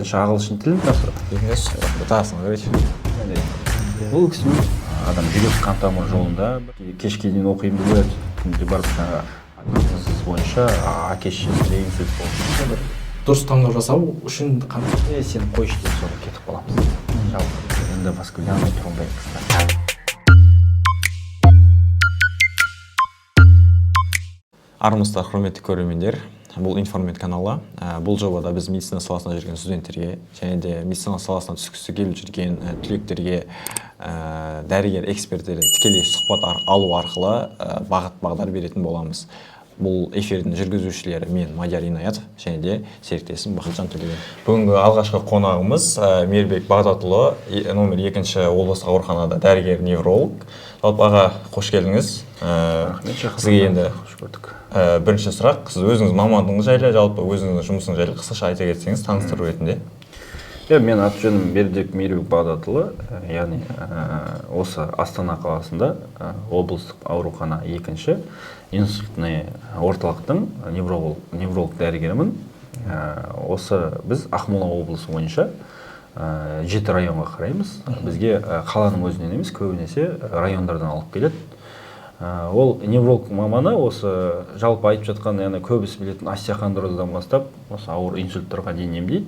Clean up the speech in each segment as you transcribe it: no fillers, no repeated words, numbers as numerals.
Ағылшын тілін тапсырып. Ұтасың, короче. Бұл кісінің адам жүрек қан тамыр жолында кешке дейін оқимын деп ойлады, түнде барып жаңағы бойынша әке шешесінде инсульт болды. Бір дұрыс таңдау жасау үшін қандай Е, сен қойшы деп, соны кетіп қаламыз. Жалпы эндоваскулярный тромбоэкстракция. Армысыздар, құрметті көрермендер! Бұл Информет каналы. Бұл жобада біз медицина саласында жүрген студенттерге және де медицина саласына түскісі келіп жүрген түлектерге дәрігер эксперттерден тікелей сұхбат алу арқылы бағыт бағдар беретін боламыз. Бұл эфирдің жүргізушілері мен, Мадияр Инаятов, және де серіктесім Бақытжан Төлеген. Бүгінгі алғашқы қонағымыз Мейірбек Бағдатұлы, номер екінші облыстық ауруханада дәрігер невролог. Жалпы, аға, қош келдіңіз. Рахмет. Сізге енді Қош көрдік. Бірінші сұрақ: сіз өзіңіз мамандығыңыз жайлы, жалпы өзіңіздің жұмысыңыз жайлы қысқаша айта кетсеңіз, таныстыру ретінде. Иә, мен аты жөнім Бердібек Мейірбек Бағдатұлы, яғни осы Астана қаласында облыстық аурухана екінші инсультный орталықтың невролог дәрігерімін. Осы біз Ақмола облысы бойынша жеті районға қараймыз. Бізге қаланың өзінен емес, көбінесе райондардан алып келеді. Ол невролог маманы осы жалпы айтып жатқан, яғни көбісі білетін остеохондроздан бастап осы ауыр инсульттарға дейін емдейді.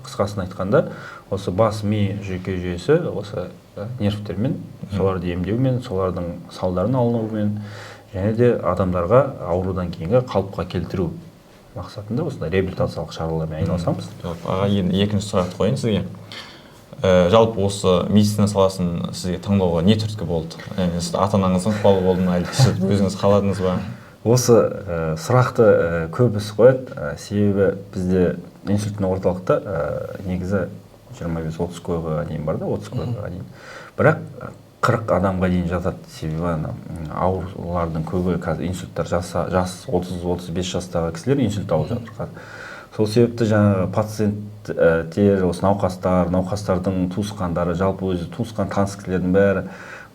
Қысқасын айтқанда, осы бас ми жүйке жүйесі, осы нервтермен, соларды емдеумен, солардың салдарын алынумен және де адамдарға аурудан кейінгі қалыпқа келтіру мақсатында осындай реабилитациялық шаралармен айналысамыз. Жалпы, аға, енді екінші сұрақты қояйын сізге. Жалпы осы медицина саласын сізге таңдауға не түрткі болды? Яғни сіз ата анаңыздың ықпалы болды ма, әлде сіз өзіңіз қаладыңыз ба? Осы сұрақты көбісі қояды, себебі бізде инсультный орталықта негізі 25-30 койкаға дейін бар да, 30 койкаға дейін, бірақ 40 адамға дейін жатады. Себебі ана аурулардың көбі қазір инсульттар жас 30-35 жастағы кісілер инсульт алып жатыр қазір. Сол себепті жаңағы пациенттер, осы науқастар, науқастардың туысқандары, жалпы өзі туысқан таныс кісілердің бәрі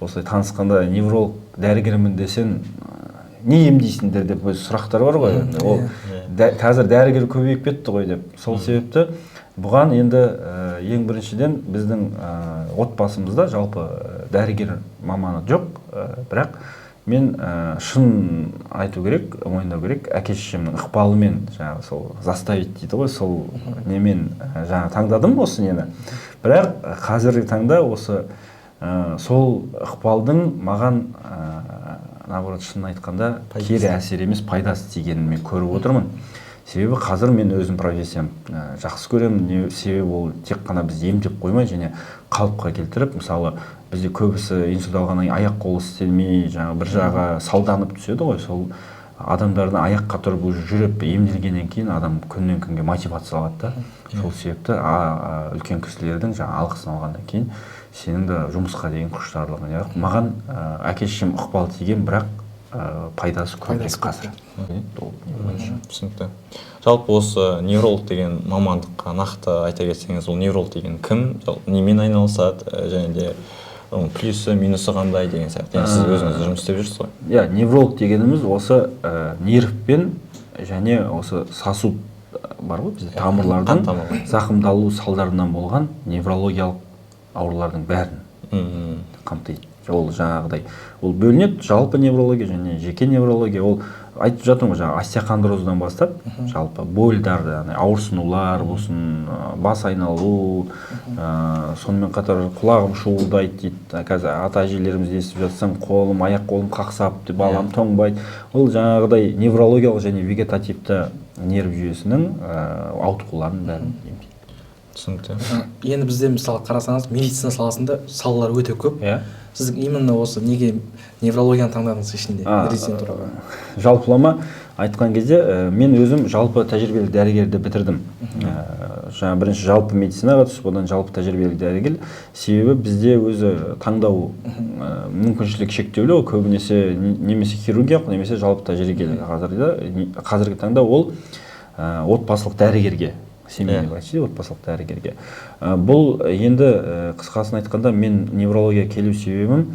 осылай танысқанда невролог дәрігермін десең, не емдейсіңдер деп өзі сұрақтар бар ғой енді. Ол қазір дәрігер көбейіп кетті ғой деп. Сол себепті бұған енді ең біріншіден біздің отбасымызда жалпы дәрігер маманы жоқ, бірақ мен шын айту керек, мойындау керек, әке шешемнің ықпалымен, жаңағы сол заставить дейді ғой, сол немен жаңағы таңдадым осы нені. Бірақ қазіргі таңда осы сол ықпалдың маған наоборот, шынын айтқанда, кері әсер емес, пайдасы тигенін мен көріп отырмын. Себебі қазір мен өзім профессиям жақсы көремін. Не, себебі ол тек қана біз емдеп қоймай және қалыпқа келтіріп, мысалы, бізде көбісі инсульт алғаннан кейін аяқ қолы істемей, жаңағы бір жағы салданып түседі ғой. Сол адамдардың аяққа тұрып, уже жүріп емделгеннен кейін адам күннен күнге мотивация алады да. Сол себепті үлкен кісілердің жаңағы алғысын алғаннан кейін сенің де жұмысқа деген құштарлығың, иә, маған әке шешем ықпал тиген, бірақ пайдасы көбірек Пайдасы көп. қазір. Ол не бойынша. Түсінікті. Жалпы осы невролог деген мамандыққа нақты айта кетсеңіз, ол невролог деген кім, жалпы немен айналысады, және де оның плюсы, минусы қандай деген сияқты. Енді сіз өзіңіз жұмыс істеп жүрсіз ғой. Иә, невролог дегеніміз осы нервпен және осы сосуд бар ғой бізде, тамырлардың қан тамырлар. зақымдалу салдарынан болған неврологиялық аурулардың бәрін қамтиды. Ол жаңағыдай, ол бөлінеді: жалпы неврология және жеке неврология. Ол айтып жатырмын ғой, жаңағы остеохондроздан бастап жалпы больдар, яғни ауырсынулар болсын, бас айналу, сонымен қатар құлағым шуылдайды дейді. Қазір ата әжелеріміз естіп жатсаң, қолым, аяқ қолым қақсап деп, балам тоңбайды. Ол жаңағыдай неврологиялық және вегетативті нерв жүйесінің ауытқуларын бәрін емдейді. Түсінікті. Енді бізде, мысалы, қарасаңыз, медицина саласында салалар өте көп. Сіз именно осы неге неврологияны таңдадыңыз ішінде резидентураға? Жалпылама айтқан кезде, мен өзім жалпы тәжірибелік дәрігерді бітірдім. Жаңа бірінші жалпы медицинаға түсіп, одан жалпы тәжірибелік дәрігер. Себебі бізде өзі таңдау мүмкіншілік шектеулі ғой, көбінесе немесе хирургиялық, немесе жалпы тәжірибелік. Қазіргі таңда ол отбасылық дәрігерге, семейный врач дейді, отбасылық дәрігерге. Бұл енді қысқасын айтқанда, мен неврологияға келу себебім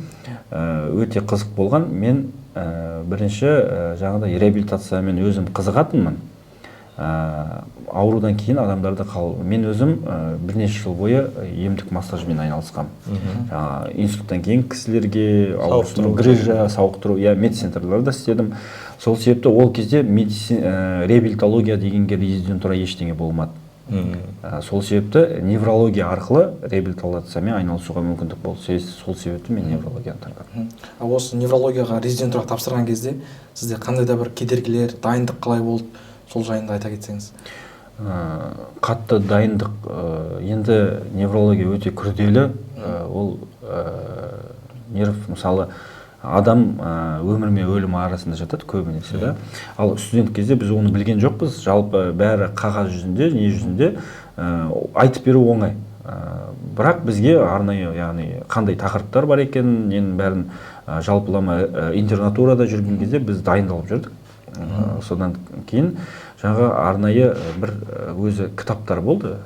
өте қызық болған. Мен бірінші жаңағыдай реабилитациямен өзім қызығатынмын. Аурудан кейін адамдарды мен өзім бірнеше жыл бойы емдік массажбен айналысқанмын. Инсульттан кейін кісілерге ауырсыну, грыжа, сауықтыру, иә, медцентрлерде істедім. Сол себепті ол кезде реабилитология дегенге резидентура ештеңе болмады. Сол себепті неврология арқылы реабилитациямен айналысуға мүмкіндік болды. Сол себепті мен неврологияны таңдадым. Осы неврологияға резидентура тапсырған кезде сізде қандай да бір кедергілер, дайындық қалай болды? Сол жайында айта кетсеңіз. Қатты дайындық, енді неврология өте күрделі. Ол нерв, мысалы, адам өмір мен өлім арасында жатады көбінесе, да. Ал студент кезде біз оны білген жоқпыз. Жалпы бәрі қағаз жүзінде, не жүзінде, айтып беру оңай. Бірақ бізге арнайы, яғни қандай тақырыптар бар екенін, ненің бәрін, жалпылама интернатурада жүрген кезде біз дайындалып жүрдік. Содан кейін жаңағы арнайы бір өзі кітаптар болды,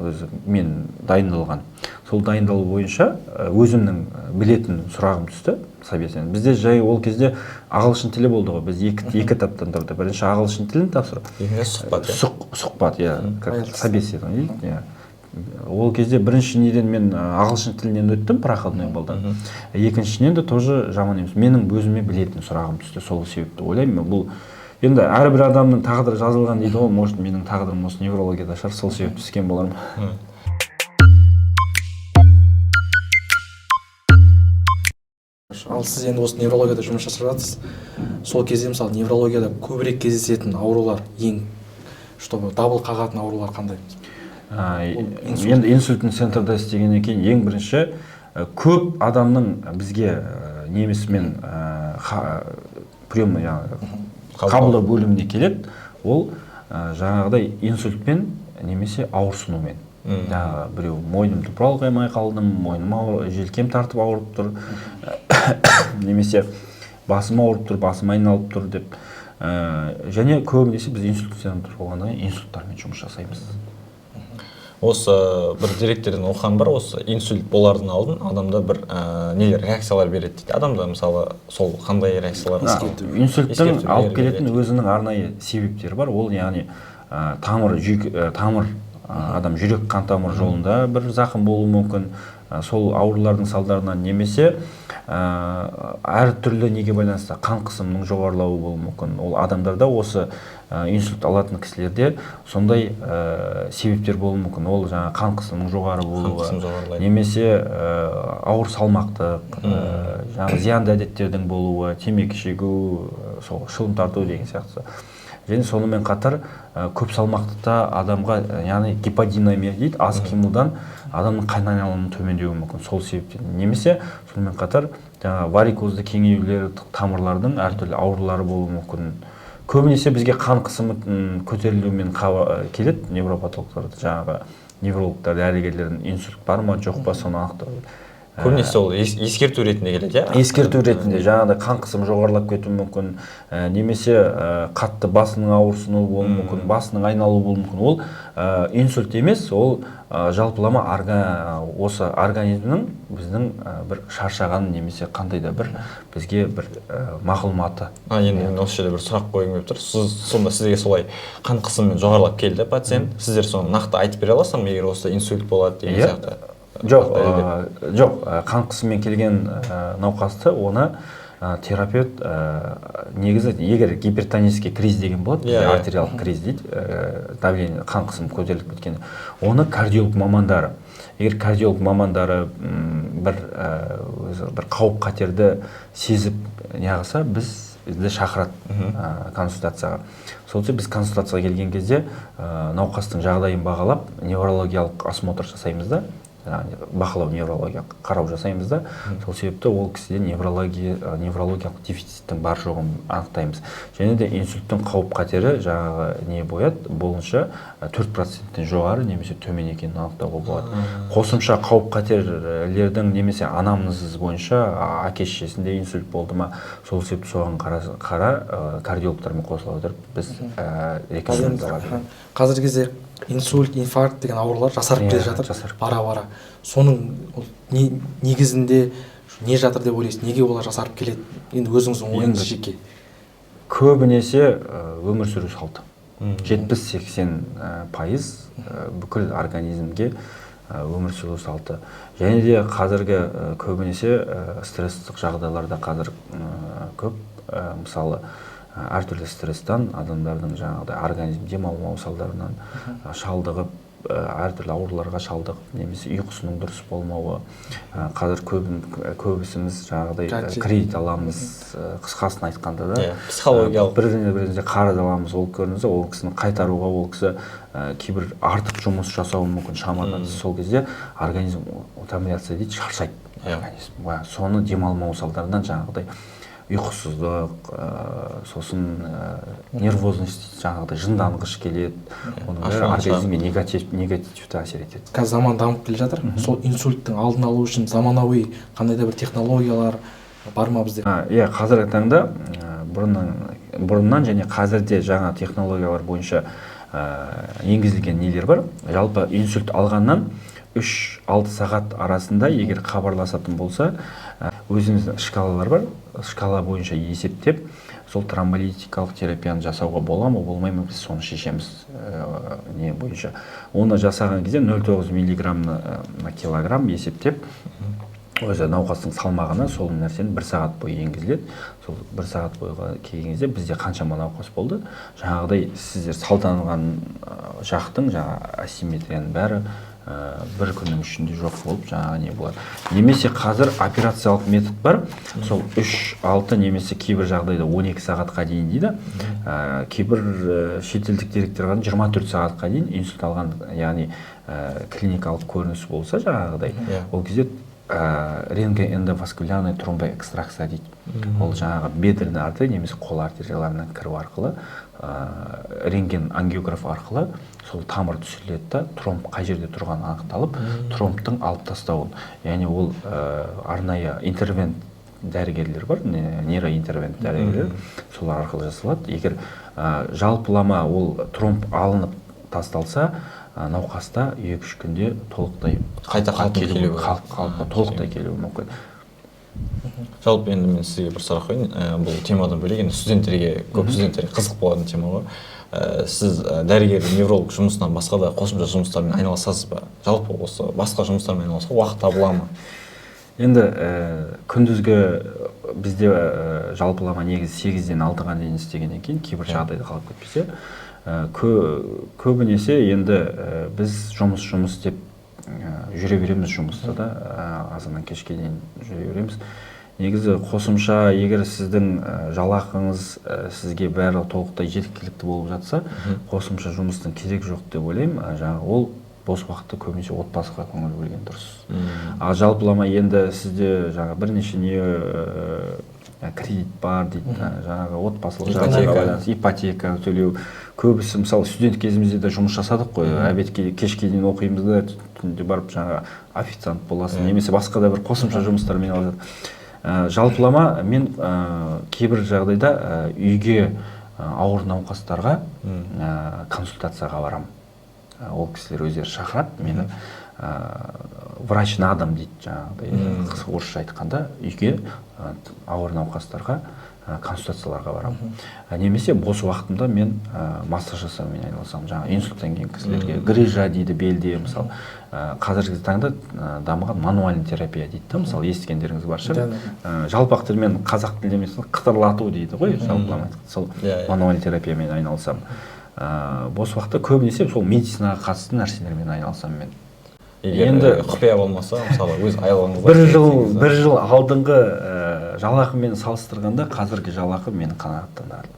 өзі мен дайындалған. Сол дайындалу бойынша өзімнің білетін сұрағым түсті собеседование. Бізде жай ол кезде ағылшын тілі болды ғой, біз екі этаптан тұрды. Бірінші ағылшын тілін тапсыру. Екінші сұхбат, иә? Сұхбат, иә, как собеседование дейді, иә. Ол кезде бірінші неден мен ағылшын тілінен өттім, проходной балдан. Екіншінен де тоже жаман емес. Менің өзіме білетін сұрағым түсті, сол себепті ойлаймын. Бұл енді әрбір адамның тағдыры жазылған дейді ғой, может, менің тағдырым осы неврологияда шығар, сол себепті түскен болармын. Ал сіз енді осы неврологияда жұмыс жасап жатырсыз. Сол кезде, мысалы, неврологияда көбірек кездесетін аурулар, ең чтобы дабыл қағатын аурулар қандай? Енді инсультный центрда істегеннен кейін ең бірінші көп адамның бізге немесімен приемный, қабылдау бөліміне келеді, ол жаңағыдай инсультпен немесе ауырсынумен. Жаңағы біреу мойнымды бұра алмай қалдым, мойным ауыр, желкем тартып ауырып тұр, немесе басым ауырып тұр, басым айналып тұр деп. Және көбінесе біз инсульт центр болғаннан кейін инсульттармен жұмыс жасаймыз. Осы бір деректерден оқыған бар, осы инсульт болардың алдын адамда бір нелер, реакциялар береді дейді. Адамда, мысалы, сол қандай реакциялар? Инсульттің алып келетін өзінің арнайы себептері бар. Ол яғни тамыр, жүйке, тамыр, адам жүрек қан тамыр жолында бір зақым болуы мүмкін. Сол аурулардың салдарынан немесе әртүрлі неге байланысты қан қысымының жоғарылауы болуы мүмкін. Ол адамдарда осы инсульт алатын кісілерде сондай себептер болуы мүмкін. Ол жаңа қан қысымының жоғары болуы, немесе ауыр салмақтық, жаңағы зиянды әдеттердің болуы, темекі шегу, сол шылым тарту деген сияқты. Және сонымен қатар көп салмақтықта адамға, яғни гиподинамия дейді, аз қимылдан адамның қан айналымының төмендеуі мүмкін. Сол себептен немесе сонымен қатар жаңағы варикозды кеңеюлер, тамырлардың әртүрлі аурулары болуы мүмкін. Көбінесе бізге қан қысымы көтерілуімен келеді невропатологтар, жаңағы неврологтар, дәрігерлердің инсульт бар ма жоқ па соны анықтау. Көбінесе ол ескерту ретінде келеді, иә? Ескерту ретінде жаңағыдай қан қысымы жоғарылап кетуі мүмкін, немесе қатты басының ауырсынуы болуы мүмкін, басының айналуы болуы мүмкін. Ол инсульт емес, ол жалпылама осы организмнің біздің бір шаршаған немесе қандай да бір бізге бір мағлұматы. Енді мен осы жерде бір сұрақ қойғым келіп тұр. Сіз сонда сізге солай қан қысымымен жоғарылап келді пациент, сіздер соны нақты айтып бере аласыздар ма, егер осы инсульт болады деген сияқты? Жоқ, жоқ, қан қысымымен келген науқасты оны терапевт негізі егер гипертонический криз деген болады, артериалдық криз дейді, давление, қан қысымы көтеріліп кеткен, оны кардиолог мамандары, егер кардиолог мамандары бір өзі бір қауіп қатерді сезіп неғылса, бізді шақырады консультацияға. Сол кезде біз консультацияға келген кезде науқастың жағдайын бағалап, неврологиялық осмотр жасаймыз да, яғни бақылау, неврологиялық қарау жасаймыз да. Сол себепті ол кісіде неврологиялық дефициттің бар жоғын анықтаймыз. Және де инсульттің қауіп қатері жаңағы не бояды, болынша 4%-тен жоғары немесе төмен екенін анықтауға болады. Қосымша қауіп қатерлердің немесе анамнез бойынша әке шешесінде инсульт болды ма, сол себепті соған қара кардиологтармен қосыла отырып біз рекомендациялар береміз. Қазіргі кезде инсульт, инфаркт деген аурулар жасарып келе жатыр, бара-бара. Соның ол негізінде не жатыр деп ойлайсыз? Неге олар жасарып келеді? Енді өзіңіздің ойыңыз жеке. Көбінесе өмір сүру салты. 70-80% бүкіл организмге өмір сүру салты. Және де қазіргі көбінесе стресстік жағдайларда қазір көп, мысалы, әртүрлі стресстан адамдардың жаңағыдай организм демалмау салдарынан шалдығып, әртүрлі ауруларға шалдығып немесе ұйқысының дұрыс болмауы. Қазір көбісіміз жаңағыдай кредит аламыз, қысқасын айтқанда да. Иә, психологиялық. Бірден бірден қарыз аламыз. Ол, көрдіңіз, ол кісіні қайтаруға ол кісі кейбір артық жұмыс жасауы мүмкін шамадан тыс. Сол кезде организм утомляться дейді, шаршайды организм. Соны демалмау салдарынан жаңағыдай ұйқысыздық, сосын нервозность, жаңағыдай жынданғыш келеді. Оның бәрі организмге негативті әсер етеді. Қазір заман дамып келе жатыр. Сол инсульттің алдын алу үшін заманауи қандай да бір технологиялар бар ма бізде? Иә, қазіргі таңда бұрыннан және қазірде жаңа технологиялар бойынша енгізілген нелер бар. Жалпы инсульт алғаннан 3-6 сағат арасында егер хабарласатын болса, өзіміздің шкалалар бар, шкала бойынша есептеп, сол тромболитикалық терапияны жасауға бола ма, болмай ма, біз соны шешеміз. Не бойынша оны жасаған кезде 0,9 миллиграмм на килограмм есептеп, өзі науқастың салмағына сол нәрсені бір сағат бойы енгізіледі. Сол бір сағат бойға келген кезде бізде қаншама науқас болды, жаңағыдай сіздер салданған жақтың жаңа асимметрияның бәрі бір күннің ішінде жоқ болып, жаңағы не болады. Немесе қазір операциялық метод бар, сол 3-6 немесе кейбір жағдайда 12 сағатқа дейін дейді. Кейбір шетелдік деректер қарағанда 24 сағатқа дейін инсульт алған, яғни клиникалық көрініс болса жаңағыдай, ол кезде рентгенэндоваскулярный тромбоэкстракция дейді. Ол жаңағы бедренный артерия немесе қол артерияларына кіру арқылы, рентген ангиограф арқылы сол тамыр түсіріледі да, тромб қай жерде тұрғаны анықталып, тромбтың алып тастауын, яғни ол арнайы интервент дәрігерлер бар, нейроинтервент дәрігерлер, солар арқылы жасалады. Егер жалпылама ол тромб алынып тасталса, науқаста 2-3 күнде толықтай қайта қалпына келуі. Қалыпқа толықтай келуі мүмкін. Жалпы енді мен сізге бір сұрақ қояйын. Бұл темадан бөлек, енді студенттерге, көп студенттерге қызық болатын тема ғой. Сіз дәрігер невролог жұмысынан басқа да қосымша жұмыстармен айналысасыз ба? Жалпы осы басқа жұмыстармен айналысуға уақыт табыла ма? Енді күндізгі бізде жалпылама негізі 8-ден 6-ға дейін істегеннен кейін, кейбір жағдайда қалып кетпесе, көбінесе енді біз жұмыс, жұмыс деп жүре береміз жұмыста да, азаннан кешке дейін жүре береміз. Негізі қосымша, егер сіздің жалақыңыз сізге барлығы толықтай жеткілікті болып жатса, қосымша жұмыстың керегі жоқ деп ойлаймын. Жаңағы ол бос уақытты көбінесе отбасыға көңіл бөлген дұрыс. Ал жалпылама енді сізде жаңағы бірнеше не кредит бар дейді, жаңағы отбасылық жағдайға байланысты ипотека төлеу. Көбісі, мысалы, студент кезімізде де жұмыс жасадық қой, обедке, кешке дейін оқимыз да, түнде барып жаңағы официант боласың немесе басқа да бір қосымша жұмыстармен айналысады. Жалпылама мен кейбір жағдайда үйге ауыр науқастарға консультацияға барамын. Ол кісілер өздері шақырады мені, врач на дом дейді жаңағыдай, орысша айтқанда, үйге ауыр науқастарға консультацияларға барамын. Немесе бос уақытымда мен массаж жасаумен айналысамын, жаңағы инсульттан кейін кісілерге, грыжа дейді белде, мысалы. Қазіргі таңда дамыған мануальный терапия дейді да, мысалы, естігендеріңіз бар шығар. Жалпақ тілмен, қазақ тілде емес, қытырлату дейді ғой, жалпылама айтқанда, сол Иә, иә. мануальный терапиямен айналысамын. Бос уақытта көбінесе сол медицинаға қатысты нәрселермен айналысамын мен. Егер құпия болмаса, мысалы, өз айлығыңызда бір жыл бір жыл алдыңғы жалақымен салыстырғанда қазіргі жалақы мені қанағаттандырады.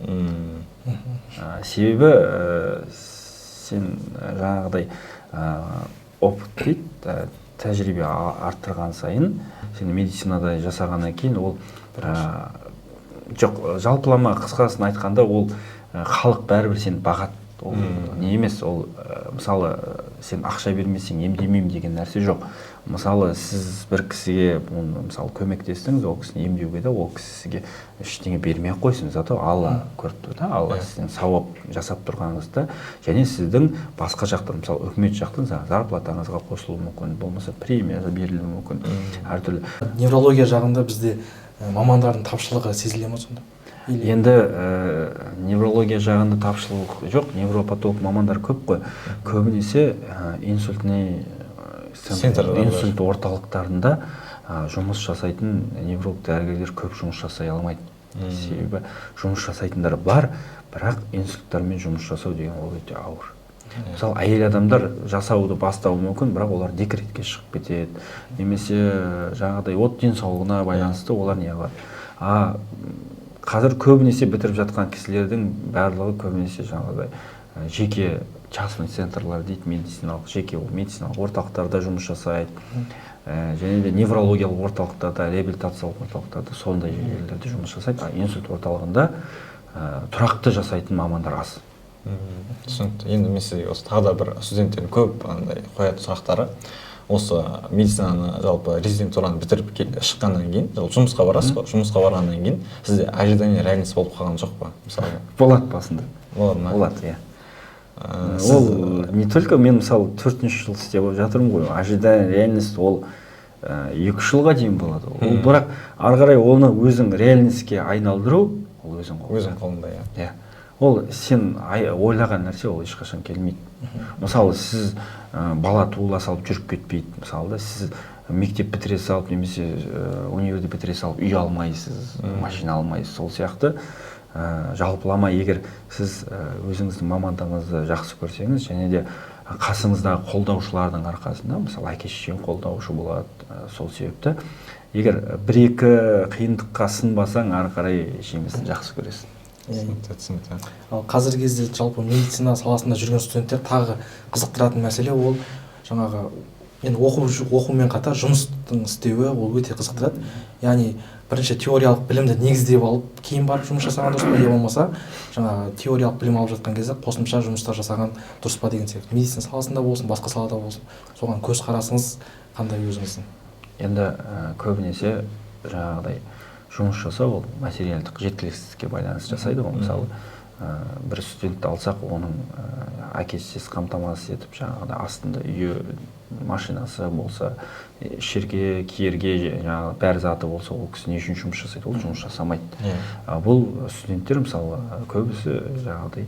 Себебі сен жаңағыдай опыт дейді, тәжірибе арттырған сайын, сен медицинада жасағаннан кейін ол жоқ, жалпылама қысқасын айтқанда, ол халық бәрібір сені бағады. Ол не емес, ол мысалы, сен ақша бермесең емдемеймін деген нәрсе жоқ. Мысалы, сіз бір кісіге оны, мысалы, көмектестіңіз ол кісіні емдеуге де, ол кісі сізге ештеңе бермей ақ қойсын, зато Алла көріп тұр да, Алла сіздің сауап жасап тұрғаныңызды және сіздің басқа жақтан, мысалы, үкімет жақтан зарплатаңызға қосылуы мүмкін, болмаса премия берілуі мүмкін, әртүрлі. Неврология жағында бізде мамандардың тапшылығы сезіле ма сонда? Или Енді неврология жағында тапшылық жоқ, невропатолог мамандар көп қой. Көбінесе инсультный центрлар бар. Инсульт орталықтарында жұмыс жасайтын невролог дәрігерлер көп жұмыс жасай алмайды. Себебі жұмыс жасайтындар бар, бірақ инсульттармен жұмыс жасау деген ол өте ауыр. Мысалы, әйел адамдар жасауды бастауы мүмкін, бірақ олар декретке шығып кетеді немесе жаңағыдай от денсаулығына байланысты олар не қылады. А қазір көбінесе бітіріп жатқан кісілердің барлығы көбінесе жаңағыдай жеке частный центрлар дейді, медициналық, жеке ол медициналық орталықтарда жұмыс жасайды. Және де неврологиялық орталықтарда, реабилитациялық орталықтарда, сондай жерлерде жұмыс жасайды. А инсульт орталығында тұрақты жасайтын мамандар аз. Түсінікті. Енді мен сізге осы тағы да бір студенттердің көп андай қоятын сұрақтары: осы медицинаны, жалпы резидентураны бітіріп шыққаннан кейін, жалпы жұмысқа барасыз ғой, жұмысқа барғаннан кейін сізде ожидание реальность болып қалған жоқ па, мысалы? Болады басында. Болады ма? Болады, иә. Сіз Ол не только мен, мысалы, төртінші жыл істеп жатырмын ғой, ожидание реальность ол 2-3 жылға дейін болады ол. Бірақ ары қарай оны өзің реальностьке айналдыру ол өзің қолыңда. Өзің қолыңда, иә. Иә, ол сен ойлаған нәрсе ол ешқашан келмейді. Мысалы, сіз бала туыла салып жүріп кетпейді, мысалы, да. Сіз мектеп бітіре салып немесе универді бітіре салып үй алмайсыз, машина алмайсыз. Сол сияқты жалпылама егер сіз өзіңіздің мамандығыңызды жақсы көрсеңіз және де қасыңыздағы қолдаушылардың арқасында, мысалы, әке шешең қолдаушы болады, сол себепті егер бір екі қиындыққа сынбасаң, ары қарай жемісін жақсы көресің. Түсінікті, түсінікті. Ал қазіргі кезде жалпы медицина саласында жүрген студенттер тағы қызықтыратын мәселе ол жаңағы енді оқу, оқумен қатар жұмыстың істеуі, ол өте қызықтырады. Яғни бірінші теориялық білімді негіздеп алып, кейін барып жұмыс жасаған дұрыс па, я болмаса жаңағы теориялық білім алып жатқан кезде қосымша жұмыстар жасаған дұрыс па деген сияқты, медицина саласында болсын, басқа салада болсын, соған көзқарасыңыз қандай өзіңіздің? Енді көбінесе жаңағыдай жұмыс жасау ол материалдық жеткіліксіздікке байланысты жасайды ғой. Мысалы, бір студентті алсақ, оның әке шешесі қамтамасыз етіп, жаңағыдай астында үйі, машинасы болса, ішерге, киерге жаңағы бәрі заты болса, ол кісі не үшін жұмыс жасайды? Ол жұмыс жасамайды. А бұл студенттер, мысалы, көбісі жаңағыдай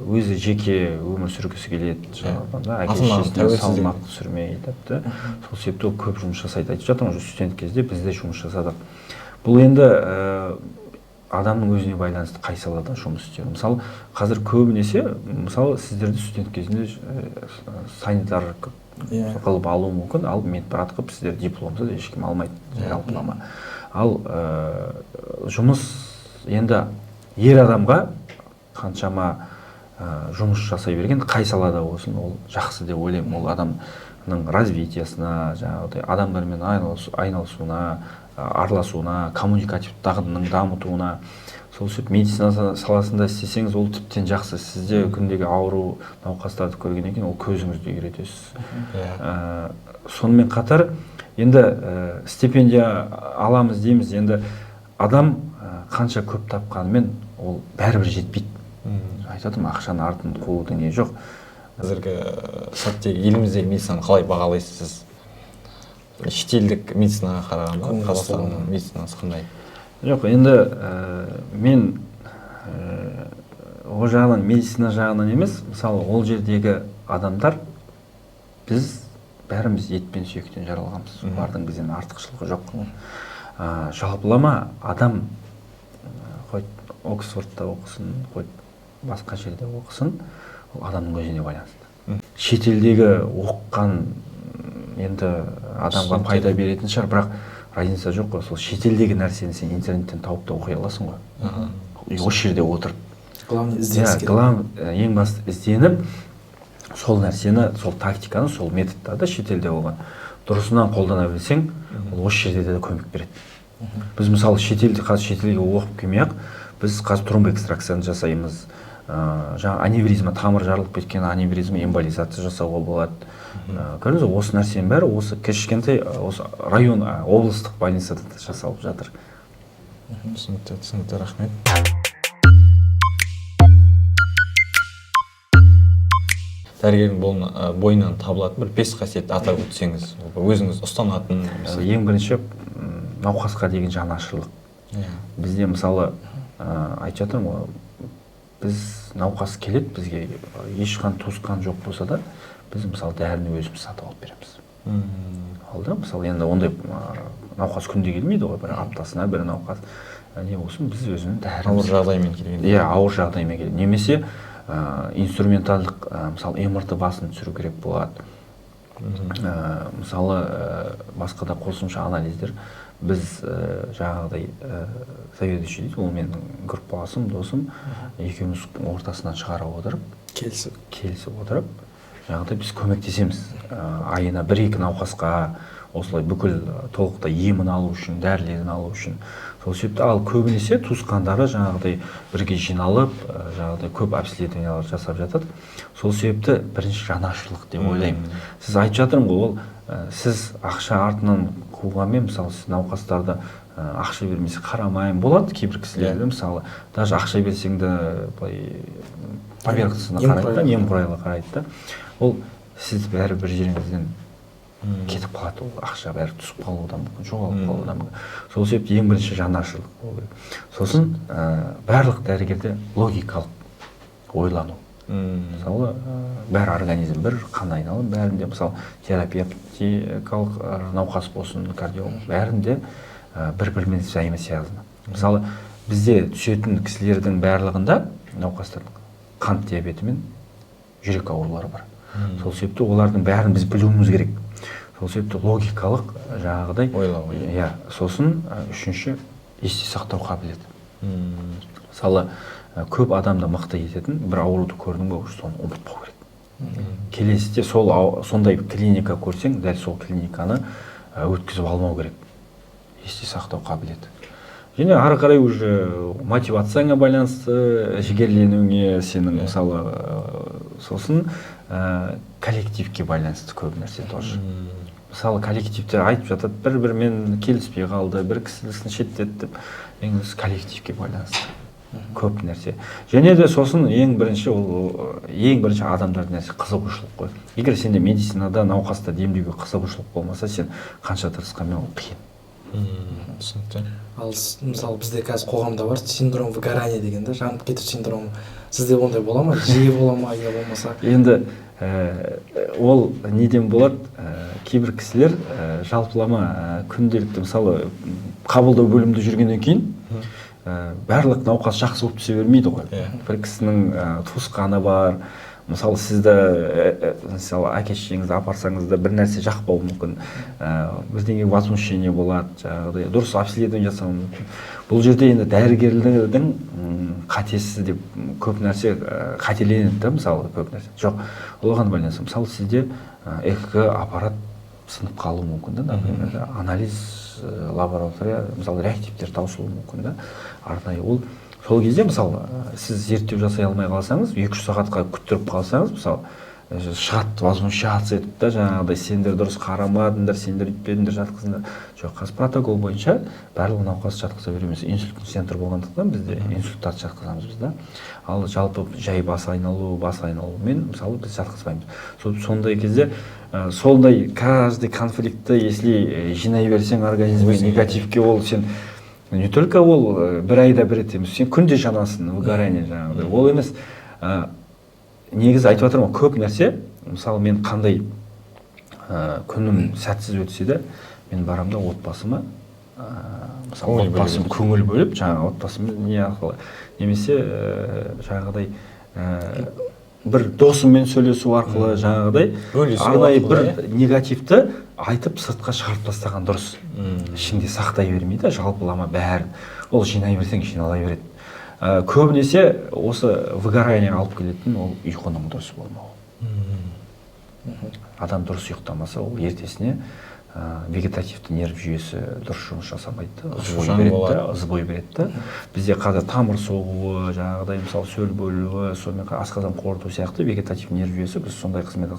өзі жеке өмір сүргісі келеді, жаңағы да, әке Атынан шешесіне тәуелсіздік. салмақ түсірмей деп та. Сол себепті ол көп жұмыс жасайды. Айтып жатырмын ғой, студент кезде біз де жұмыс жасадық. Бұл енді адамның өзіне байланысты, қай салада жұмыс істеу. Мысалы, қазір көбінесе, мысалы, сіздерді студент кезінде санитар қылып алуы мүмкін, ал медбрат қылып сіздер дипломсыз ешкім алмайды жалпылама. Ал жұмыс енді ер адамға қаншама жұмыс жасай берген, қай салада болсын, ол жақсы деп ойлаймын. Ол адамның развитиясына, жаңағыдай адамдармен айналысуына, араласуына, коммуникативті дағдының дамытуына. Сол себепті медицина саласында істесеңіз, ол тіптен жақсы. Сізде күндегі ауру науқастарды көргеннен кейін ол көзіңізді үйретесіз. Сонымен қатар енді стипендия аламыз дейміз. Енді адам қанша көп тапқанымен, ол бәрібір жетпейді. Айтып жатырмын, ақшаның артын қуудың не жоқ. Қазіргі сәттегі еліміздегі медицинаны қалай бағалайсыз сіз? Шетелдік медицинаға қарағанда Көңіл Қазақстанның толуы. медицинасы қандай? Жоқ, енді мен ол жағынан, медицина жағынан емес, мысалы, ол жердегі адамдар, біз бәріміз ет пен сүйектен жаралғанбыз, олардың бізден артықшылығы жоқ. Жалпылама адам хоть Оксфордта оқысын, хоть басқа жерде оқысын, ол адамның өзіне байланысты. Шетелдегі оқыған енді адамға пайда беретін шығар, бірақ разница жоқ қой. Сол шетелдегі нәрсені сен интернеттен тауып та оқи аласың ғой осы жерде отырып. Главное, ізденіс Иә, керек. Ең басты ізденіп, сол нәрсені, сол тактиканы, сол методтарды шетелде болған дұрысынан қолдана білсең, ол осы жерде де көмек береді. Біз, мысалы, шетелде, қазір шетелге оқып келмей ақ, біз қазір тромбоэкстракцияны жасаймыз, жаңа аневризма, тамыр жарылып кеткен аневризма, эмболизация жасауға болады. Көрдіңіз бе, осы нәрсенің бәрі осы кішкентай осы район, облыстық больницада да жасалып жатыр. Түсінікті, түсінікті, рахмет. Дәрігердің бойынан табылатын бір бес қасиетті атап өтсеңіз, ол өзіңіз ұстанатын немесе. Ең бірінші науқасқа деген жанашырлық. Бізде, мысалы, Айтып жатырмын ғой, біз науқас келеді бізге, ешқандай туысқан жоқ болса да, біз, мысалы, дәріні өзіміз сатып алып береміз. Ал да, мысалы, енді ондай науқас күнде келмейді ғой, бір аптасына бір науқас не болсын, біз өзіміз дәріміз Ауыр жағдаймен келгенде. Иә, ауыр жағдаймен келеді немесе инструменталдық, мысалы, МРТ басын түсіру керек болады. Мысалы, басқа да қосымша анализдер біз жаңағыдай заведующий дейді, ол менің группаласым, досым, екеуміз ортасынан шығара отырып, Келісіп. келісіп отырып, жаңағыдай біз көмектесеміз. Айына бір екі науқасқа осылай бүкіл толықтай емін алу үшін, дәрілерін алу үшін. Сол себепті, ал көбінесе туысқандары жаңағыдай бірге жиналып, жаңағыдай көп обследованиялар жасап жатады. Сол себепті бірінші жанашырлық деп ойлаймын. Сіз айтып жатырмын ғой, ол сіз ақша артынан қуғанмен, мысалы, сіз науқастарды ақша бермесе қарамаймын болады кейбір кісілерде, мысалы, даже ақша берсең де былай поверхностно қарайды да, Немқұрайлы. немқұрайлы қарайды да. Ол сіз бәрі бір жеріңізден кетіп қалады, ол ақша бәрі түсіп қалуы да мүмкін, жоғалып қалуы да мүмкін. Сол себепті ең бірінші жанашырлық болу керек. Сосын барлық дәрігерде логикалық ойлану. Мысалы, бәрі организм бір қан айналым бәрінде, мысалы, терапевтикалық науқас болсын, кардиолог, бәрінде бір бірімен взаимосвязано. Мысалы, бізде түсетін кісілердің барлығында, науқастардың қант диабеті мен жүрек аурулары бар. Сол себепті олардың бәрін біз білуіміз керек. Сол себепті логикалық жаңағыдай Ойлау, иә. Сосын үшінші есте сақтау қабілеті. Мысалы, көп адамды мықты ететін бір ауруды көрдің бе, уже соны ұмытпау керек. Келесіде сол сондай клиника көрсең, дәл сол клиниканы өткізіп алмау керек. Есте сақтау қабілеті. Және ары қарай уже мотивацияңа байланысты, жігерленуіңе сенің, мысалы, сосын коллективке байланысты көп нәрсе тоже. Мысалы, коллективте айтып жатады, бір бірімен келіспей қалды, бір кісісін шеттетті деп. Ең бірінші коллективке байланысты көп нәрсе. Және де сосын ең бірінші ол ең бірінші адамдардың нәрсе қызығушылық қой. Егер сенде медицинада науқасты емдеуге қызығушылық болмаса, сен қанша тырысқанмен ол қиын. Түсінікті. Ал мысалы, бізде қазір қоғамда бар синдром выгорания деген да, жанып кету синдромы. Сізде ондай бола ма, жиі бола ма, я болмаса? Енді ол неден болады? Кейбір кісілер жалпылама күнделікті, мысалы, қабылдау бөлімінде жүргеннен кейін барлық науқас жақсы болып түсе бермейді ғой. Бір кісінің туысқаны бар, мысалы, сізді мысалы, әке шешеңізді апарсаңыз да, бір нәрсе жақпауы мүмкін, бірдеңе возмущение болады, жаңағыдай дұрыс обследование жасауы мүмкін. Бұл жерде енді дәрігерлердің қатесі деп көп нәрсе қателенеді да, мысалы, көп нәрсе жоқ, оған байланысты, мысалы, сізде ЭКГ аппарат сынып қалуы мүмкін да, например, да, анализ лаборатория, мысалы, реактивтер таусылуы мүмкін да арнайы. Ол сол кезде, мысалы, сіз зерттеу жасай алмай қалсаңыз, 2-3 сағатқа күттіріп қалсаңыз, мысалы, шығады возмущаться етіп та, жаңағыдай сендер дұрыс қарамадыңдар, сендер өйтпедіңдер, жатқызыңдар. Жоқ, қазір протокол бойынша барлық науқас жатқыза береміз. Инсульт центр болғандықтан бізде инсульттарды жатқызамыз біз да. Ал жалпы жай бас айналу, бас айналумен, мысалы, біз жатқызбаймыз. Сол сондай кезде сондай каждый конфликтті если жинай берсең организмге негативке, ол сен не только ол бір айда бір рет емес, сен күнде жанасың, выгорание жаңағыдай. Ол емес, негізі айтып жатырмын ғой, көп нәрсе, мысалы, мен қандай күнім сәтсіз өтсе де, мен барамын да отбасыма мысалы, Көңіл бөлу отбасым керек. көңіл бөліп, жаңағы отбасыммен не арқылы немесе жаңағыдай бір досыммен сөйлесу арқылы, жаңағыдай Бөлісу арнайы арқылы, бір иә? негативті айтып сыртқа шығарып тастаған дұрыс. Ішіңде сақтай бермей да, жалпылама бәрін ол жинай берсең, жинала береді. Көбінесе осы выгорание алып келетін ол ұйқының дұрыс болмауы. Адам дұрыс ұйықтамаса, ол ертесіне вегетативті нерв жүйесі дұрыс жұмыс жасамайды да, сбой Шошаң береді да, болады. Сбой береді да. Бізде қазір тамыр соғуы, жаңағыдай, мысалы, сөл бөлуі, сонымен қатар асқазан қорыту сияқты вегетатив нерв жүйесі біз сондай қызмет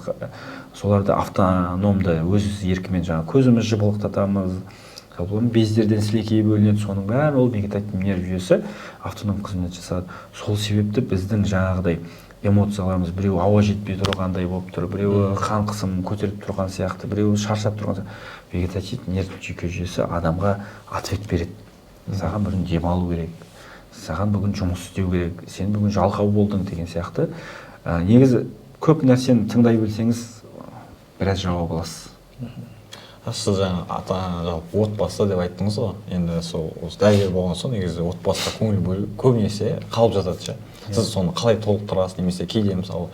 соларды автономды өз еркімен, жаңағы көзіміз жыбылықтатамыз, жалпы бездерден сілекей бөлінеді, соның бәрі ол вегетатив нерв жүйесі автоном қызмет жасады. Сол себепті біздің жаңағыдай эмоцияларымыз, біреу ауа жетпей тұрғандай болып тұр, біреуі қан қысымын көтеріп тұрған сияқты, біреуі шаршап тұрған сияқты. Вегетатив нерв жүйке жүйесі адамға ответ береді: саған бұрын демалу керек. Саған бүгін жұмыс істеу керек, сен бүгін жалқау болдың деген сияқты. Негізі көп нәрсені тыңдай білсеңіз, біраз жауап аласыз. Сіз жаңа ата, жалпы отбасы деп айттыңыз ғой. Енді сол осы дәрігер болған соң, негізі отбасыға көңіл бөлу көбінесе қалып жатады ше. Сіз соны қалай толықтырасыз, немесе кейде, мысалы,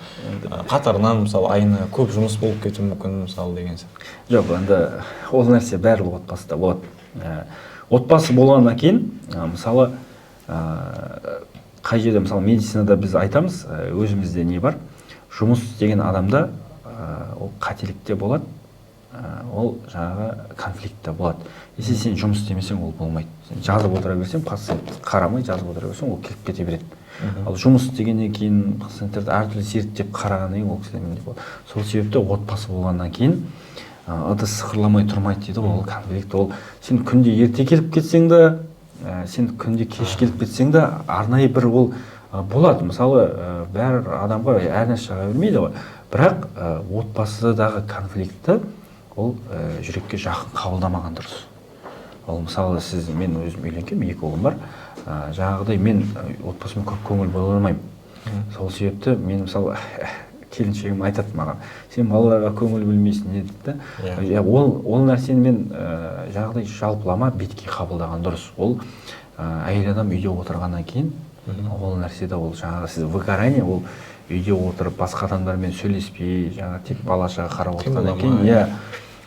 қатарынан, мысалы, айына көп жұмыс болып кетуі мүмкін, мысалы, деген сияқты. Жоқ, енді ол нәрсе барлық отбасыда болады. Отбасы болғаннан кейін, мысалы, қай жерде, мысалы, медицинада біз айтамыз, өзімізде не бар, жұмыс істеген адамда ол қателік те болады, ол жаңағы конфликт те болады. Если сен жұмыс істемесең, ол болмайды. Сен жазып отыра берсең, пациентті қарамай жазып отыра берсең, ол келіп кете береді. Ал жұмыс істегеннен кейін, пациенттерді әртүрлі зерттеп қарағаннан кейін, ол кісілермен де болады. Сол себепті отбасы болғаннан кейін ыдыс сықырламай тұрмайды дейді ғой. Ол конфликт, ол сен күнде ерте келіп кетсең де, сен күнде кеш келіп кетсең де, арнайы бір ол болады. Мысалы, бәр адамға әр нәрсе шыға бермейді ғой. Бірақ отбасыдағы конфликтті ол жүрекке жақын қабылдамаған дұрыс. Ол, мысалы, сіз, мен өзім үйленгенмін, екі ұлым бар. Жаңағыдай мен отбасыма көп көңіл бөле алмаймын. Сол себепті мен, мысалы, келіншегім айтады маған: «Сен балаларға көңіл бөлмейсің», не дейді да. Иә, ол нәрсені мен жаңағыдай жалпылама бетке қабылдаған дұрыс. Ол әйел адам үйде отырғаннан кейін, ол нәрседе ол жаңағы сіз выгорание, ол үйде отырып, басқа адамдармен сөйлеспей, жаңағы тек бала шаға қарап отырғаннан кейін, Қимыламай. иә,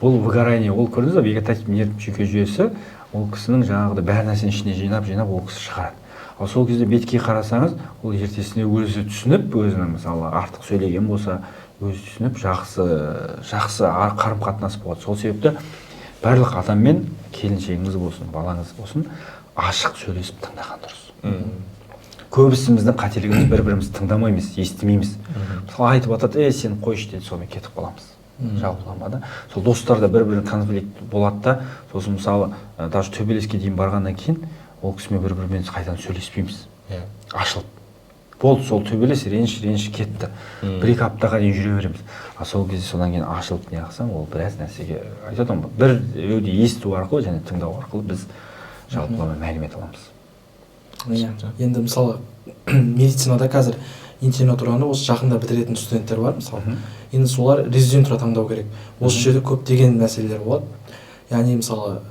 ол выгорание. Ол, көрдіңіз ба, вегетативный нерв жүйке жүйесі, ол кісінің жаңағыдай бәр нәрсені ішіне жинап жинап ол кісі шығарады. Ал сол кезде бетке қарасаңыз, ол ертесіне өзі түсініп, өзінің, мысалы, артық сөйлеген болса, өзі түсініп, жақсы жақсы қарым қатынас болады. Сол себепті барлық адаммен, келіншегіңіз болсын, балаңыз болсын, ашық сөйлесіп, тыңдаған дұрыс. Көбісіміздің қателігіміз: бір бірімізді тыңдамаймыз, естімейміз. Мысалы, айтып жатады: «Ей, сен қойшы», – дейді, сонымен кетіп қаламыз. Жалпылама да сол достарда бір бірін конфликт болады да, сосын, мысалы, даже төбелеске дейін барғаннан кейін, ол кісімен бір бірімен қайтадан сөйлеспейміз. Ашылып болды, сол төбелес, реніш реніш кетті, 1-2 аптаға дейін жүре береміз. А сол кезде, содан кейін ашылып не қылсаң, ол біраз нәрсеге айтады ғой, біреуді есту арқылы және тыңдау арқылы біз жалпылама мәлімет аламыз. Иә, енді, мысалы, медицинада қазір интернатураны осы жақында бітіретін студенттер бар, мысалы. Енді солар резидентура таңдау керек. Осы жерде көптеген мәселелер болады. Яғни, мысалы,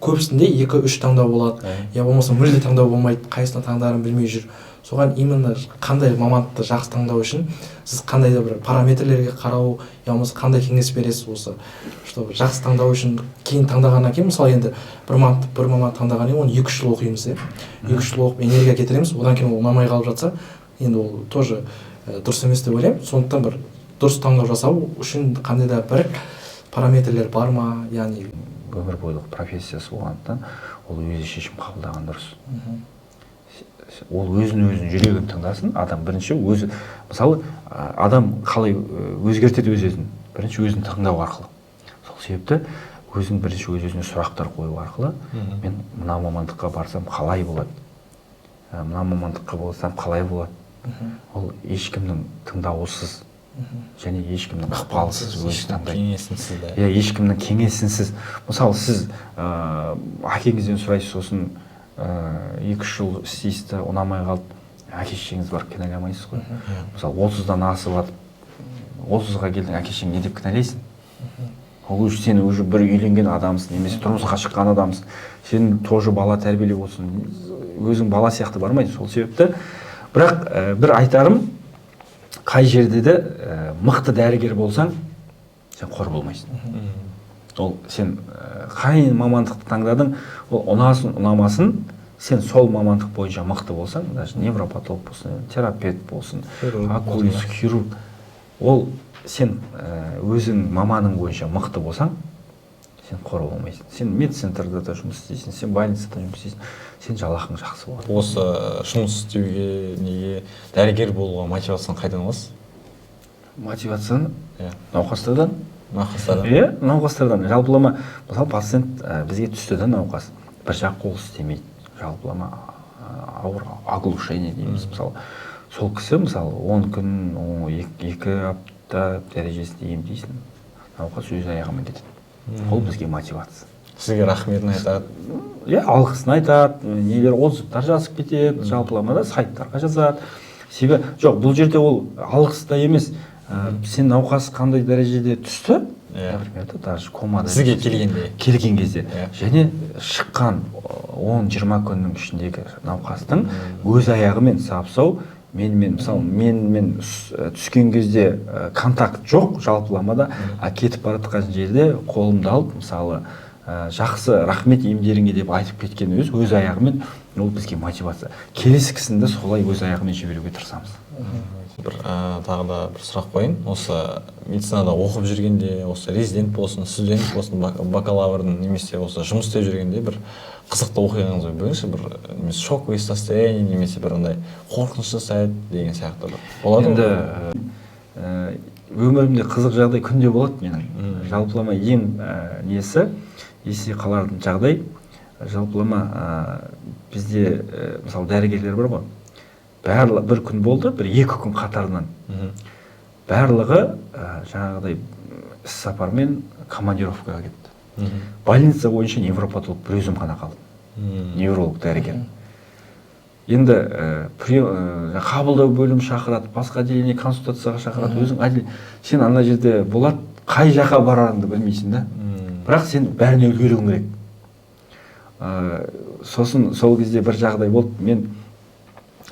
көбісінде екі үш таңдау болады, я болмаса мүлде таңдау болмайды, қайсысына таңдарын білмей жүр. Соған именно қандай мамандықты жақсы таңдау үшін сіз қандай да бір параметрлерге қарау, я болмаса қандай кеңес бересіз осы, чтобы жақсы таңдау үшін? Кейін таңдағаннан кейін, мысалы, енді бір маман таңдағаннан кейін, оны 2-3 жыл оқимыз, иә, 2-3 жыл оқып, энергия кетіреміз. Одан кейін ол ұнамай қалып жатса, енді ол тоже дұрыс емес деп ойлаймын. Сондықтан бір дұрыс таңдау жасау үшін қандай да бір параметрлер бар ма, яғни? Өмір бойлық профессиясы болғандықтан, ол өзі шешім қабылдаған дұрыс. Ол өзін өзінің жүрегін тыңдасын адам. Бірінші өзі, мысалы, адам қалай өзгертеді өз өзін? Бірінші өзін тыңдау арқылы. Сол себепті өзің бірінші өз өзіне сұрақтар қою арқылы: мен мына мамандыққа барсам қалай болады, мына мамандыққа болсам қалай болады? Ол ешкімнің тыңдауысыз және ешкімнің ықпалысыз өзі таңдайды. Кеңесінсіз да. Иә, ешкімнің кеңесінсіз. Мысалы, сіз әкеңізден сұрайсыз, сосын 2-3 жыл істейсіз да, ұнамай қалды, әке шешеңізді барып кінәламайсыз ғой. Мысалы, 30-дан асып жатып, 30-ға келдің, әке шешеңді не деп кінәлайсың? Ол уже сен уже бір үйленген адамсың немесе тұрмысқа шыққан адамсың, сен тоже бала тәрбиелеп отырсың, өзің бала сияқты бармайсың. Сол себепті, бірақ бір айтарым, қай жерде де мықты дәрігер болсаң, сен қор болмайсың. Ол сен қай мамандықты таңдадың, ол ұнасын ұнамасын, сен сол мамандық бойынша мықты болсаң, даже невропатолог болсын, терапевт болсын, Хирург. Окулист, хирург, ол сен өзің маманың бойынша мықты болсаң, сен қор болмайсың. Сен медцентрда да жұмыс істейсің, сен больницада жұмыс істейсің, сен жалақың жақсы болады. Осы жұмыс істеуге, неге дәрігер болуға мотивацияны қайдан аласыз? Мотивацияны? Иә. Науқастардан. Науқастардан. Иә, науқастардан. Жалпылама, мысалы, пациент бізге түсті да, науқас бір жақ қол істемейді, жалпылама ауыр оглушение дейміз. Мысалы, сол кісі, мысалы, 10 күн, 2 апта дәрежесінде емдейсің, науқас өз аяғымен кетеді. Ол бізге мотивация. Сізге рахметін айтады. Иә, алғысын айтады, нелер, отзывтар жазып кетеді, жалпылама да сайттарға жазады. Себебі жоқ, бұл жерде ол алғыс та емес, сен науқас қандай дәрежеде түсті, например, да, даже комада Сізге келгенде. Келген кезде және шыққан 10-20 күннің ішіндегі науқастың өз аяғымен сап сау менімен, мысалы, менімен түскен кезде контакт жоқ жалпыламада, а кетіп бара жатқан жерде қолымды алып, мысалы, жақсы, рахмет емдеріңе деп айтып кеткен өз аяғымен, ол бізге мотивация. Келесі кісіні де солай өз аяғымен жіберуге тырысамыз. Бір тағы да бір сұрақ қояйын. Осы медицинада оқып жүргенде, осы резидент болсын, студент болсын, бакалаврдың немесе осы жұмыс істеп жүргенде бір қызықты оқиғаңыз бөліңізші, бір немесе шоковый состояние, немесе бір андай қорқынышты сәт деген сияқты бір болады Енді ғой? Өмірімде қызық жағдай күнде болады менің. Жалпылама ең несі есте қалатын жағдай, жалпылама бізде мысалы, дәрігерлер бар ғой, барлығы бір күн болды, бір екі күн қатарынан барлығы жаңағыдай іс сапармен командировкаға кетті. Больница бойынша невропатолог бір өзім ғана қалдым, невролог дәрігер. Енді қабылдау бөлімі шақырады, басқа отделение консультацияға шақырады, өзің отделение, сен ана жерде болады, қай жаққа барарыңды білмейсің да, бірақ сен бәріне үлгеруің керек. Сосын сол кезде бір жағдай болды, мен,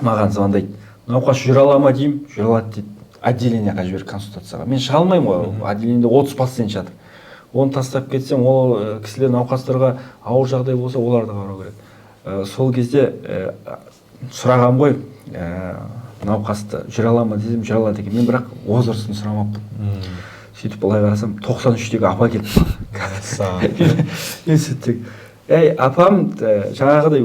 маған звондайды: «Науқас жүре ала ма?» — деймін. «Жүре алады», — дейді. «Отделениеға жібер консультацияға». Мен шыға алмаймын ғой, отделениеде 30 пациент жатыр, оны тастап кетсем, ол кісілер, науқастарға ауыр жағдай болса, оларды қарау керек. Сол кезде сұрағам ғой, науқасты жүре ала ма десем, жүре алады екен. Мен бірақ возрастын сұрамаппын. Сөйтіп былай қарасам, 93-тегі апа келіп, мен сөйттік: «Әй, апам, жаңағыдай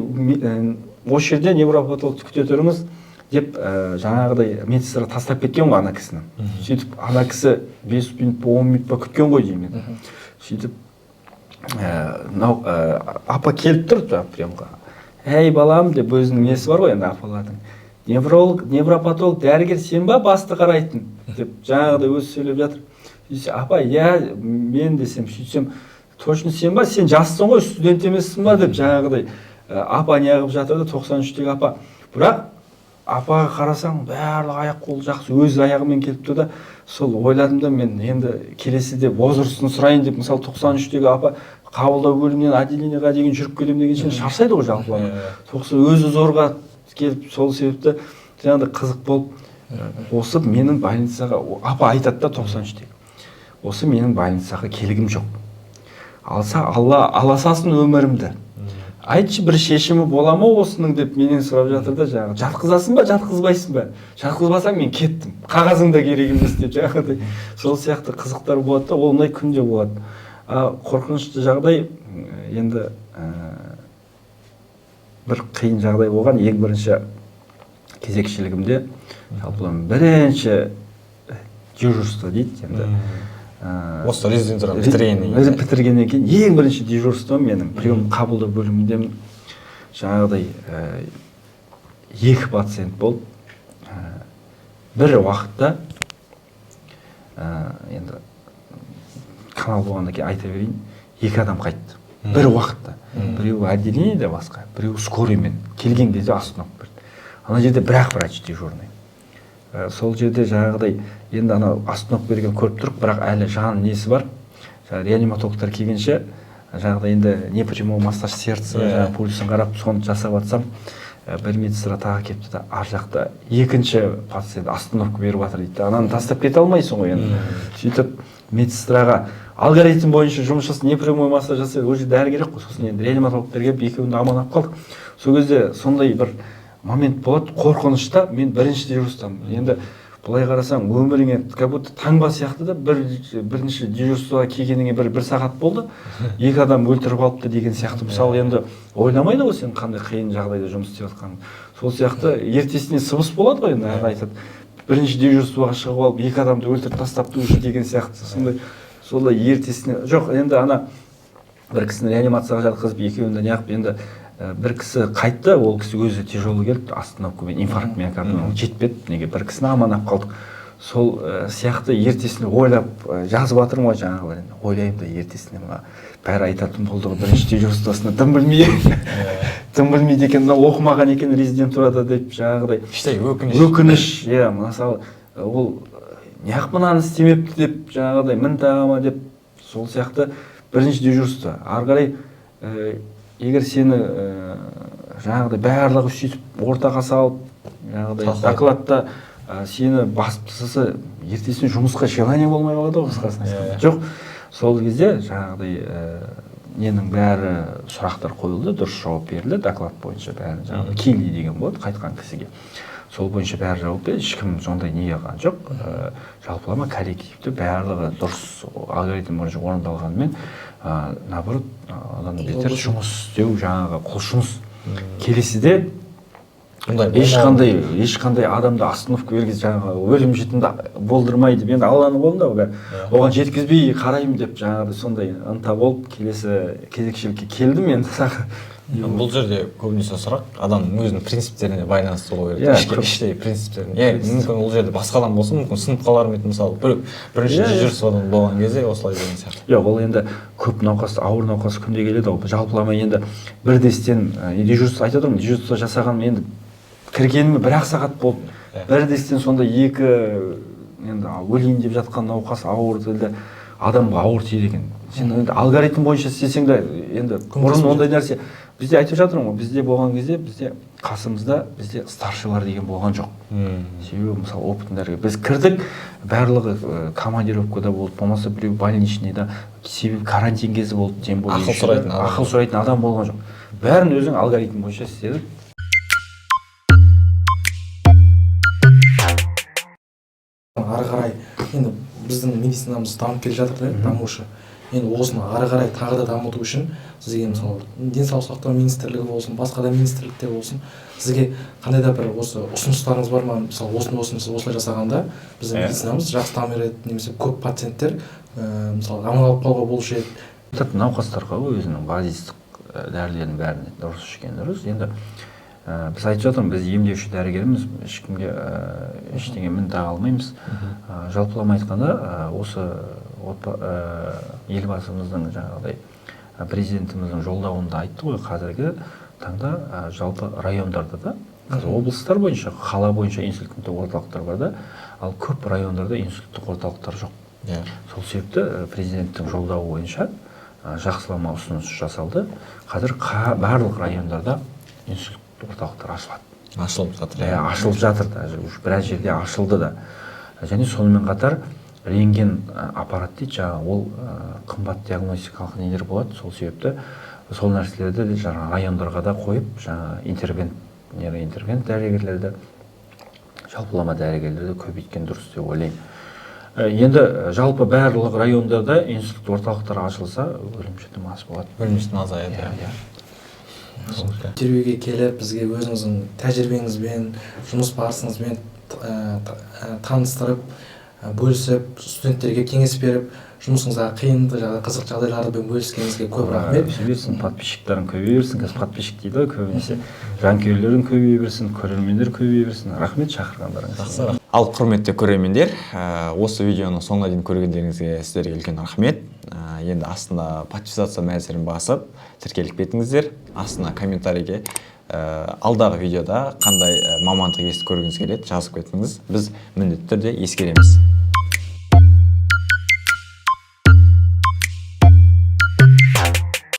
осы жерде невропатологты күте тұрыңыз», — деп, жаңағыдай медсестра тастап кеткен ғой ана кісіні. Сөйтіп ана кісі 5 минут па, 10 минут па күткен ғой деймін мен. Сөйтіп мынау апа келіп тұр приемға. «Әй, балам», — деп, өзінің несі бар ғой енді апалардың, «невролог, невропатолог дәрігер сен ба басты қарайтын?» — деп, жаңағыдай өзі сөйлеп жатыр. Сөйтсе, «Апа, иә, мен», — десем, сөйтсем, «Точно сен ба? Сен жассың ғой, студент емессің ба?» — деп, жаңағыдай апа неғып жатыр да, 93-тегі апа. Бірақ апаға қарасаң, барлығы аяқ қолы жақсы, өз аяғымен келіп тұр да. Сол ойладым да мен, енді келесіде возрастын сұрайын деп. Мысалы, 93-тегі апа қабылдау бөлімінен отделениеға дейін жүріп келемін дегенше шаршайды ғой жалпылама. 90 өзі зорға келіп, сол себепті жаңағыдай қызық болып, осы менің больницаға, апа айтады да 93-тегі: «Осы менің больницаға келгім жоқ, алса Алла ала салсын өмірімді, айтшы, бір шешімі бола ма осының?» — деп менен сұрап жатыр да. Жаңағы «Жатқызасың ба, жатқызбайсың ба? Жатқызбасаң, мен кеттім, қағазың да керек емес», — деп. Жаңағыдай сол сияқты қызықтар болады да, ондай күнде болады. А қорқынышты жағдай, енді бір қиын жағдай болған. Ең бірінші кезекшілігімде, жалпы бірінші дежурство дейді енді. Осы резидентура бітіргеннен кейін. Бітіргеннен кейін ең бірінші дежурство менің прием, қабылдау бөлімінде жаңағыдай екі пациент болды. Бір уақытта, енді канал болғаннан кейін айта берейін, екі адам қайтты бір уақытта: біреуі отделениеде басқа, біреуі скорыймен келген кезде остановка берді. Ана жерде бір ақ врач дежурный. Сол жерде жаңағыдай енді анау остановка берген көріп тұрып, бірақ әлі жан несі бар, жаңағы реаниматологтар келгенше жаңағыдай енді непрямой массаж сердца, жаңағы пульсін қарап, соны жасап жатсам, бір медсестра тағы келіпті да: «Ар жақта екінші пациент остановка беріп жатыр», — дейді да. Ананы тастап кете алмайсың ғой енді. Сөйтіп медсестраға алгоритм бойынша жұмыс жаса, непрямой массаж жасай, ол жерде дәрі керек қой. Сосын енді реаниматологтар келіп, екеуін де аман алып қалдық. Сол кезде сондай бір момент болады қорқынышта. Мен бірінші дежурствомын, енді былай қарасаң, өміріңе как будто таңба сияқты да, бір бірінші дежурствоға келгеніңе бір сағат болды, екі адам өлтіріп алыпты деген сияқты. Мысалы, енді ойламайды ғой сен қандай қиын жағдайда жұмыс істеп жатқаныңды. Сол сияқты ертесіне сыбыс болады ғой енді, ана айтады: «Бірінші дежурствоға шығып алып, екі адамды өлтіріп тастапты уже», — деген сияқты. Сондай солай ертесіне жоқ, енді ана бір кісіні реанимацияға жатқызып, екеуін де неғып, енді бір кісі қайтты, ол кісі өзі тяжелый келді, остановкамен, инфаркт миокарда, ол жетпеді неге, бір кісіні аман алып қалдық. Сол сияқты ертесіне ойлап жазып жатырмын ғой жаңағылар, енді ойлаймын да, ертесіне мына бәрі айтатын болды ғой, бірінші дежурствосында дым білмей, дым білмейді екен, мынау оқымаған екен резидентурада деп жаңағыдай. Іштей өкініш. Өкініш, иә. Мысалы, ол неғып мынаны істемепті деп жаңағыдай мін таға ма деп. Сол сияқты бірінші дежурство ары қарай егер сені жаңағыдай барлығы сөйтіп ортаға салып, жаңағыдай Талқылайды. Докладта сені басып тастаса, ертесіне жұмысқа желание болмай қалады ғой, қысқасын айтқанда. Жоқ, сол кезде жаңағыдай ненің бәрі сұрақтар қойылды, дұрыс жауап берілді доклад бойынша бәрін. Жаңағыдай кили деген болады қайтқан кісіге, сол бойынша бәрі жауап берді, ешкім сондай не қылған жоқ. Жалпылама коллективті барлығы дұрыс алгоритм бойынша орындалғанымен, наоборот, одан да бетер жұмыс істеу, жаңағы құлшыныс келесіде Бұндай ешқандай адамды остановка бергізіп, жаңағы өлім жітімді болдырмай деп, енді Алланың қолында ғой бәрі, оған жеткізбей қараймын деп, жаңағыдай сондай ынта болып келесі кезекшілікке келдім енді тағы. Бұл жерде көбінесе сұрақ адамның өзінің принциптеріне байланысты болу керек. Иә, Ішкі іштей принциптеріне. Иә, мүмкін ол жерде басқа адам болса, мүмкін сынып қалар ма еді, мысалы, бірінші Иә, иә. дежурстводан болған кезде осылай деген сияқты. Жоқ, ол енді көп науқас, ауыр науқас күнде келеді ғой. Жалпылама енді бірдестен дежурство айтып отырмын, дежурство жасағаным енді кіргеніме бір-ақ сағат болды. Бірдестен сонда екі енді өлейін деп жатқан науқас, ауыр тілді адамға ауыр тиеді екен. Сен енді алгоритм бойынша істесең де, енді бұрын ондай нәрсе бізде, айтып жатырмын ғой, бізде болған кезде бізде қасымызда бізде старшилар деген болған жоқ. Себебі мысалы опытный дәрігер, біз кірдік, барлығы командировкада болды, болмаса біреу больничныйда, себебі карантин кезі болды, тем более Ақыл еще сұрайтын да, адам. Ақыл сұрайтын адам болған жоқ. Бәрін өзің алгоритм бойынша істедің. Ары қарай енді біздің медицинамыз дамып келе жатыр да, дамушы. Енді осыны ары қарай тағы да дамыту үшін сізге, мысалы, денсаулық сақтау министрлігі болсын, басқа да министрліктер болсын, сізге қандай да бір осы ұсыныстарыңыз бар ма? Мысалы, осыны сіз осылай жасағанда біздің медицинамыз жақсы дамыр еді немесе көп пациенттер мысалы, аман алып қалуға болушы еді. Айтады науқастарға ғой, өзінің базистік дәрілердің бәрін дұрыс ішкен дұрыс. Енді біз айтып жатырмыз, біз емдеуші дәрігерміз, ешкімге ештеңе мін таға алмаймыз. Жалпылама айтқанда, осы елбасымыздың, жаңағыдай президентіміздің жолдауында айтты ғой, қазіргі таңда жалпы райондарда да, қазір облыстар бойынша, қала бойынша инсульттік орталықтар бар да, ал көп райондарда инсульттік орталықтар жоқ. Сол себепті президенттің жолдауы бойынша жақсылама ұсыныс жасалды. Қазір барлық райондарда инсульт орталықтар ашылады. Ашылып жатыр. Иә, ашылып жатыр даже, уже біраз жерде ашылды да. Және сонымен қатар рентген аппарат дейді жаңағы, ол қымбат диагностикалық нелер болады. Сол себепті сол нәрселерді де жаңағы райондарға да қойып, жаңағы интервент, нейроинтервент дәрігерлерді, жалпылама дәрігерлерді көбейткен дұрыс деп ойлаймын. Енді жалпы барлық райондарда инсульт орталықтары ашылса, өлім жітім аз болады. Өлім жітім азаяды. Иә, иә. Түсінікті. Интервьюге келіп, бізге өзіңіздің тәжірибеңізбен, жұмыс барысыңызбен таныстырып, бөлісіп, студенттерге кеңес беріп, жұмысыңыздағы қиын, қызық жағдайлармен бөліскеніңізге көп рахмет. Өсе берсін, подписчиктарың көбейе берсін. Қазір подписчик дейді ғой көбінесе. Жанкүйерлерің көбейе берсін, көрермендер көбейе берсін. Рахмет шақырғандарыңызға. Жақсы. Ал құрметті көрермендер, осы видеоны соңына дейін көргендеріңізге сіздерге үлкен рахмет. Енді астына подписаться мәзірін басып, тіркеліп кетіңіздер. Астына комментарийге алдағы видеода қандай мамандық естіп көргіңіз келеді, жазып кетіңіз. Біз міндетті түрде ескереміз.